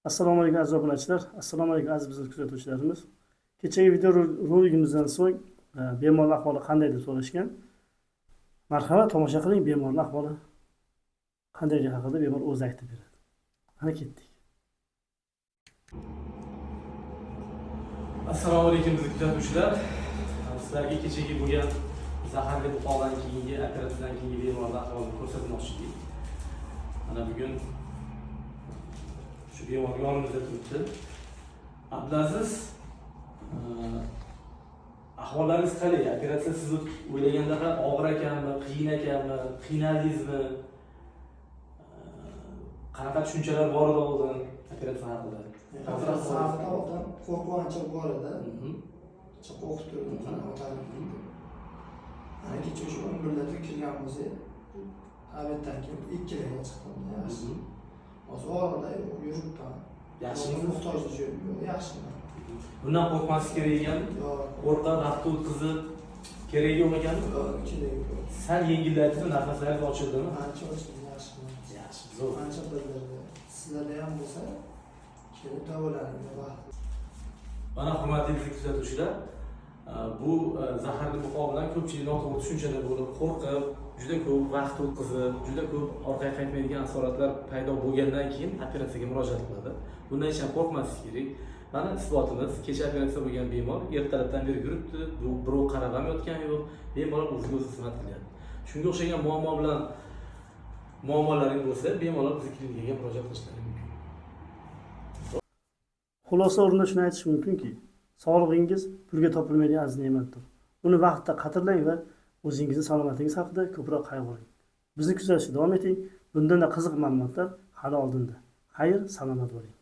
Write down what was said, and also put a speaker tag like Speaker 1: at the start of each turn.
Speaker 1: Assalomu alaykum, aziz obunachilar, assalomu alaykum, aziz bizni kuzatuvchilarimiz. Kechagi video roligimizdan so'ng bemorlar ahvoli qanday deb so'rashgan. Marhamat, tomosha qiling, bemorlar ahvoli qandayligi haqida bemor o'zi aytib beradi. Mana, ketdik.
Speaker 2: Assalomu alaykum, bizni kuzatuvchilar. Sizlarga kechagi bo'lgan zaharli buqoqdan keyingi operatsiyadan keyingi bemorlar ahvolini ko'rsatmoqchi edik. Mana, bugun shu bemor yonimizda turibdi. Abdulaziz, ahvollaringiz qalay? Operatsiya siz o'ylagandaqa og'ir ekanmi, qiyin ekanmi, qiynaldingizmi? Qanaqa tushunchalar bor edi oldin operatsiya haqida? Hozir ahvolingiz
Speaker 3: Operatsiya oldin qo'rquv ancha bor edi. Ancha qo'rqib turdim, qanaqa o'tadi deb. Ana, kecha o'sha 11 larda kirgan bo'lsak, обед dan keyin 2larga chiqdim, yaxshi. Hozir orada yuribman.
Speaker 2: Yaxshimisiz?
Speaker 3: Muhtojlik joyim yo'q, yaxshiman.
Speaker 2: Bundan qo'rqmaslik kerak ekan.
Speaker 3: Yo'q.
Speaker 2: Qo'rqib, vaqt o'tkazib keragi yo'q ekanmi?
Speaker 3: Yo'q, kerak yo'q.
Speaker 2: Sal yengillatdimi, nafaslaringiz ochildimi?
Speaker 3: Ancha ochildi, yaxshiman.
Speaker 2: Yaxshi, zo'r.
Speaker 3: Ancha bildirdi. Sizlarda ham bo'lsa, kelib davolaning vaqt.
Speaker 2: Mana, hurmatli bizni kuzatuvchilar, bu zaharli buqoq bilan ko'pchilik noto'g'ri tushunchada bo'lib, qo'rqib, juda ko'p vaqt o'tkazib, juda ko'p orqaga qaytmaydigan asoratlar paydo bo'lgandan keyin operatsiyaga murojaat qiladi. Bundan hech ham qo'rqmaslik kerak. Mana, isbotimiz: kecha operatsiya bo'lgan bemor ertalabdan beri yuribdi, birov qarab ham yotgani yo'q, bemalol o'ziga o'zi xizmat qilyapti. Shunga o'xshagan muammo bilan muammolaring bo'lsa, bemalol bizni klinikaga murojaat qilishlari mumkin.
Speaker 1: Xulosa o'rnida shuni aytish mumkinki, sog'lig'ingiz pulga topilmaydigan aziz ne'matdir. Uni vaqtida qadrlang va o'zingizni salomatligingiz haqida ko'proq qayg'uring. Bizni kuzatishda davom eting. Bundanda qiziq ma'lumotlar hali oldinda. Xayr, salomat bo'ling.